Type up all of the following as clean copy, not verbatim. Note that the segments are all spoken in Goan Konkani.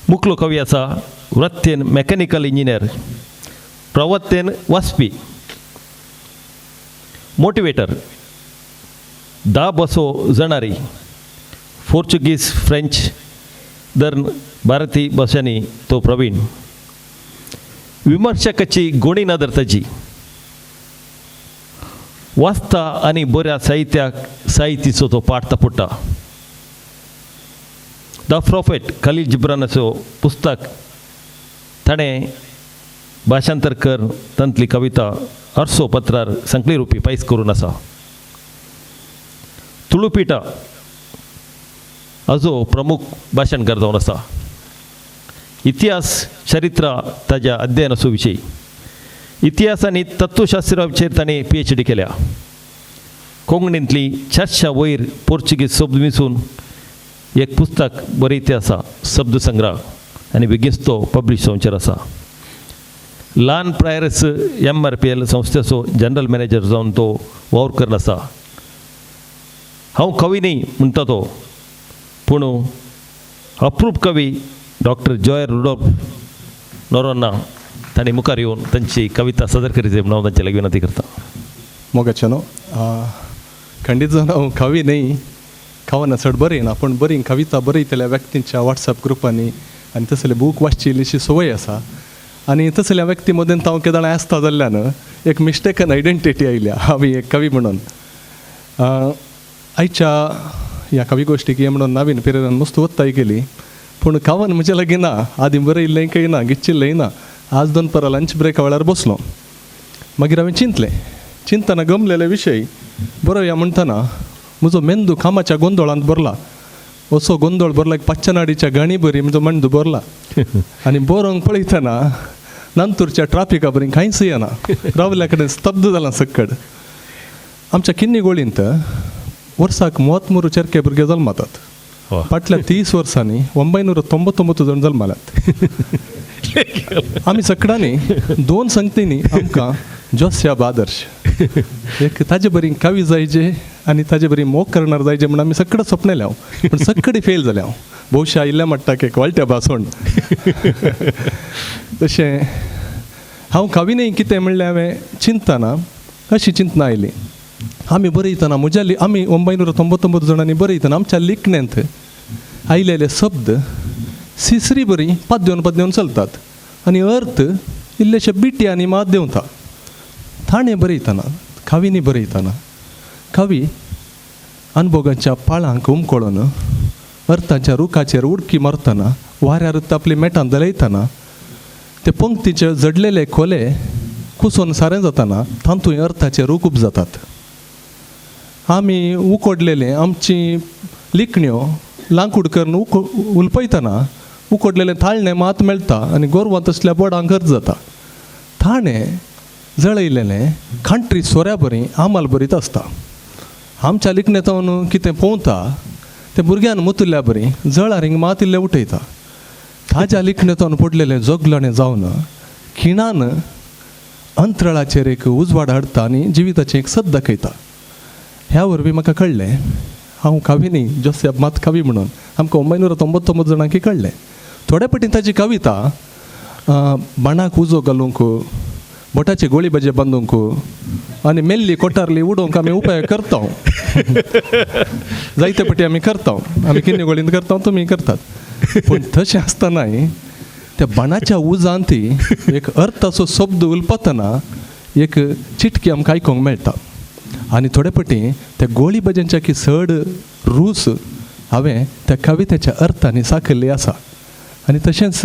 मुकलो कवी आसा. वृत्तेन मेकॅनिकल इंजिनियर, प्रवत्तेन वाचपी, मोटिवेटर, 10 बसो जाणारी, पोर्चुगीज, फ्रेंच धरून भारतीय भाशांनी तो प्रवीण. विमर्शकाची गोणी नदर ताजी. वाचता आनी बऱ्या साहित्याक साहित्यचो तो पाठ पुट्टा. The prophet, Khalil जिब्रानाचो पुस्तक ताणें भाशांतर कर तांतली कविता अर्सो पत्रार संकली रुपी पायस करून आसा. तुळुपिठा हाजो प्रमुख भाशणकार जावन आसा. इतिहास, चरित्र ताज्या अध्ययनाचो विशय. इतिहास आनी तत्वशास्त्राचेर ताणें पीएचडी केल्या. कोंकणींतली चर्चा वयर पोर्चुगीज शब्द मिसून एक पुस्तक बरयते आसा, शब्द संग्रह, आनी बेगीनच तो पब्लिश जावचेर आसा. ल्हान प्रायरस एमआरपीएल संस्थेचो जनरल मॅनेजर जावन तो वावर करन आसा. हांव कवी न्ही म्हणटा तो, पूण अप्रूप कवी डॉक्टर जॉय रुडोल्फ नोरोन्ना तांणी मुखार येवन तांची कविता सादर करीत म्हणून हांव तांचे लागीं विनंती करता. मोगाचे न्हू, खंडीत जावन हांव कवी न्हय, कवनां चड बरयना, पूण बरी कविता बरयतल्या व्यक्तींच्या वॉट्सॅप ग्रुपांनी आनी तसले बूक वाचची इल्लीशी संवय आसा. आनी तसल्या व्यक्ती मदीं हांव केदळां आसता जाल्ल्यान एक मिस्टेकन आयडेंटिटी आयल्या, हांव एक कवी म्हणून. आयच्या ह्या कवी गोश्टीक ये म्हणून नवीन पिरेरान मस्त ಒತ್ತಾಯ केली, पूण कवन म्हजे लागीं ना. आदीं बरयल्लें कांय ना, गिच्चिल्लेंय ना. आज दनपरां लंच ब्रेका वेळार बसलो, मागीर हांवें चिंतलें. चिंतना गमलेले विशय बरोवया म्हणटना म्हजो मेंदू कामाच्या गोंदळांत भरला. असो गोंदळ भरला एक पाचनाडीच्या गाणी बरी म्हजो मेंदू भरला आनी बरोवंक पळयतना नंतरच्या ट्राफिका बरी कांयच येना. रावल्या कडेन स्तब्ध जालां सक्कड. आमच्या किन्नी गोळींत वर्साक 33 चेरके भुरगे जल्मतात. फाटल्या 30 वर्सांनी 999 जण जल्माल्यात. आमी सकडांनी दोन संगतींनी आमकां जोस्याब आदर्श. एक ताजे बरी कवी जायचे आनी ताजे बरी मोग करणार जायचे म्हण आमी सगळें सपनेले हांव, पूण सगळे फेल जाले हांव. बहुशा इल्ल्या म्हणटा एक वाळट्या भासण तशें हांव कवी न्हय कितें म्हणलें हांवें चिंतना अशी चिंतना आयली. आमी बरयतना म्हज्या आमी 999 जाणांनी बरयतना आमच्या लिखण्यांत आयलेले शब्द सिसरी बरी पाद्योन पाद्योन चलतात आनी अर्थ इल्लेशे बिटी आनी मात देंवता. थाणे बरयतना, कवींनी बरयतना कवी अनभोगाच्या पाळांक उमकळून अर्थाच्या रुखाचेर उडकी मारतना, वाऱ्यार आपली मेटां दलयतना, ते पंक्तीचे जडलेले खोले कुसून सारें जातना तातूंत अर्थाचे रूख उपजातात. आमी उकोडलेले आमची लिखण्यो लांकूड करून उलपयतना उकोडलेलें ताळणें मात मेळटा आनी गोरवां तसल्या बोडांक अर्थ जाता. थाणें जळयलेलें खांट्री सोऱ्या बरी आमाल बरीत आसता. आमच्या लिखणेंत कितें पोंवता तें भुरग्यान मुतुल्ल्या बरी जळार हिंग मात इल्लें उठयता. ताज्या लिखणेंतून पडलेलें जोगलणें जावन खिणान अंतराळाचेर एक उजवाड हाडटा आनी जिविताचें एक सत दाखयता. ह्या वरवीं म्हाका कळ्ळें हांव कवी न्ही, जोसेफ मात कवी म्हणून. आमकां 999 जाणांकी कळ्ळें. थोड्या पटी ताजी कविता बाणाक उजो घालूंक, बोटाचे गोळी भाजे बांदूंक आनी मेल्ली कोटारली उडोवंक आमी उपाय करता. जायते पटी आमी करता, आमी किन्नी गोळींत करता, तुमी करतात. पूण तशें आसतनाय त्या बाणाच्या उजान ती एक अर्थाचो शब्द उलपतना एक चिटकी आमकां आयकूंक मेळटा. आनी थोडे पटी त्या गोळी भजनच्या की चड रूच हांवें त्या कवितेच्या अर्थांनी साकयल्ली आसा. आनी तशेंच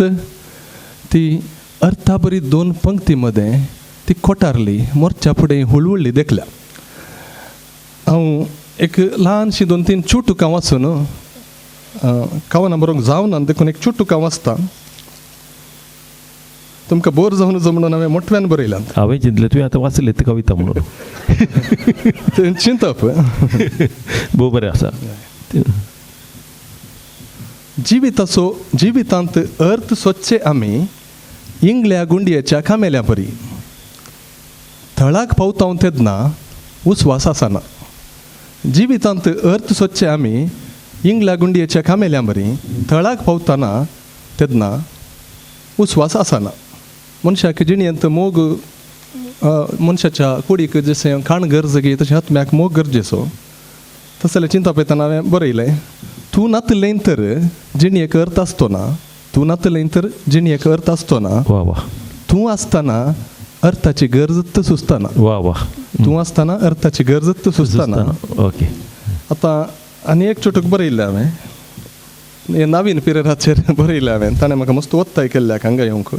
ती अर्था बरी दोन पंक्ती मदें ती कोटारली मोर्च्या फुडें हुळहुळ्ळी देखल्या. हांव एक ल्हानशी दोन तीन चुटुकां वाचून, कवनां बरोवंक जावना देखून एक चुटुकां वाचता. तुमकां बोर जावन म्हणून हांवें मोठव्यान बरयल्यात. हांवें चिंतलें तुवें आतां वाचलें ती कविता म्हणून. तें चिंतप. भोव बरें आसा. जिविताचो जिवितांत अर्थ सोदचे आमी इंगल्या गुंडयेच्या खामेल्या परी. थळाक पावता तेन्ना उस्वास आसना. जिवितांत अर्थ सोदचे आमी इंगल्या गुंडयेच्या खामेल्या बरी, थळाक पावतना तेन्ना उस्वास आसना. मनशाक जिणेंत मोग, मनशाच्या कुडीक जशें खाण गरज गी तशें आत्म्याक मोग गरजेचो. तसलें चिंता पळयतना हांवें बरयलें, तूं नातलें तर जिणेक अर्थ आसतो ना, तूं नातलें तर जिणेक अर्थ आसतो ना, वा वा. तूं आसतना अर्थाची गरज सुचतना, वा वा, तूं आसतना अर्थाची गरज सुचतना. ओके. आतां आनी एक चुटूक बरयल्लें हांवें, हे नवीन पिरियडाचेर बरयलें हांवें. ताणें म्हाका मस्त ओत्ताय केल्ल्याक हांगा येवंक.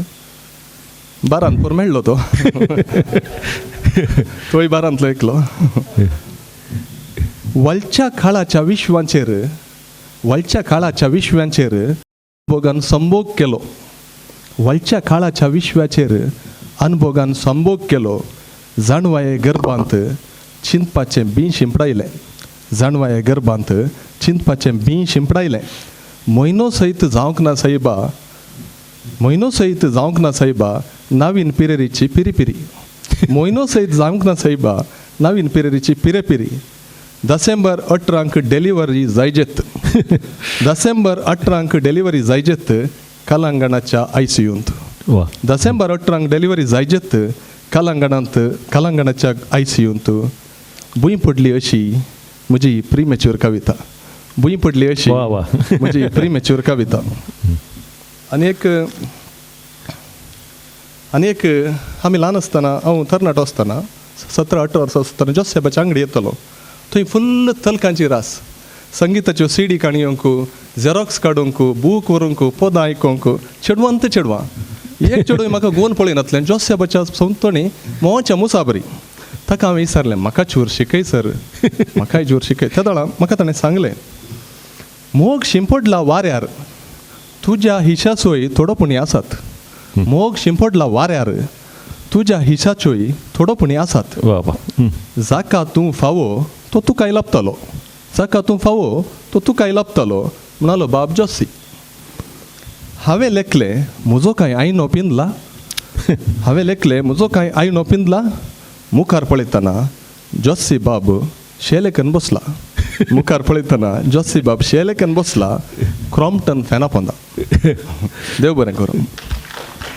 बारांत पोर मेळ्ळो तो, तोय बारांतलो एकलो. वळच्या काळाच्या विश्वांचेर, वळच्या काळाच्या विश्वांचेर अनुभोगान संभोग केलो, वळच्या काळाच्या विश्वाचेर अनुभोगान संभोग केलो. जाणवाये गर्भांत चिंतपाचें बीं शिंपडायलें, जाणवाये गर्भांत चिंतपाचें बीं शिंपडायलें. म्हयनो सयत जावंक ना सायबा, म्हयनो सयत जावंक ना सायबा, नवीन पिरेरीची पिरीपिरी. म्हयनो सयत जावंक ना सायबा, नवीन पिरेरीची पिरेपिरी. December 18 delivery जायजेत, December 18 delivery जायजेत कलांगणाच्या आयसीयूंत. वा. दसेंबर 18 डिलिव्हरी जायजेत कलांगणांत, कलांगणाच्या आयसीयूंत. भूंय पडली अशी म्हजी प्रिमेच्युअर कविता, भूंय पडली अशी वा वा. म्हजी प्रिमेच्युअर कविता. आनी एक, आनी एक, आमी ल्हान आसतना, हांव तरणाटो आसतना, 17-18 वर्सां आसतना जोसेबाच्या आंगडी येतालो. थंय फुल्ल तलकांची रास, संगिताच्यो सीडी काणयोंक, झेरॉक्स काडूंक, बूक व्हरूंक, पदां आयकोंक, चेडवांत चेडवां. एक चेडूं म्हाका गोवन पळयनातलें. जोसेबाच्या संवतणी मोवाच्या मुसाबरी. ताका हांवें विचारलें, म्हाका चूर शिकय सर, म्हाकाय चूर शिकय. त्या वेळार म्हाका ताणें सांगलें, मोग शिंपडला वाऱ्यार, तुज्या हिशाचोय थोडो पुणी आसात. मोग शिंपडला वाऱ्यार, तुज्या हिशाचोय थोडो पुणी आसात. वा वा. जाका तूं फावो तो तुकाय लाबतालो, जाका तूं फावो तो तुकाय लाबतालो, म्हणालो बाब जोसी. हांवें लेखलें म्हजो कांय आयनो पिंदला, हांवें लेखलें म्हजो कांय आयनो पिंदला. मुखार पळयतना जोसी बाब शेलेकन बसला, मुखार पळयतना जोसी बाब शेलेकन बसला क्रॉम्पटन फॅना पोंदा. देव बरें करूं.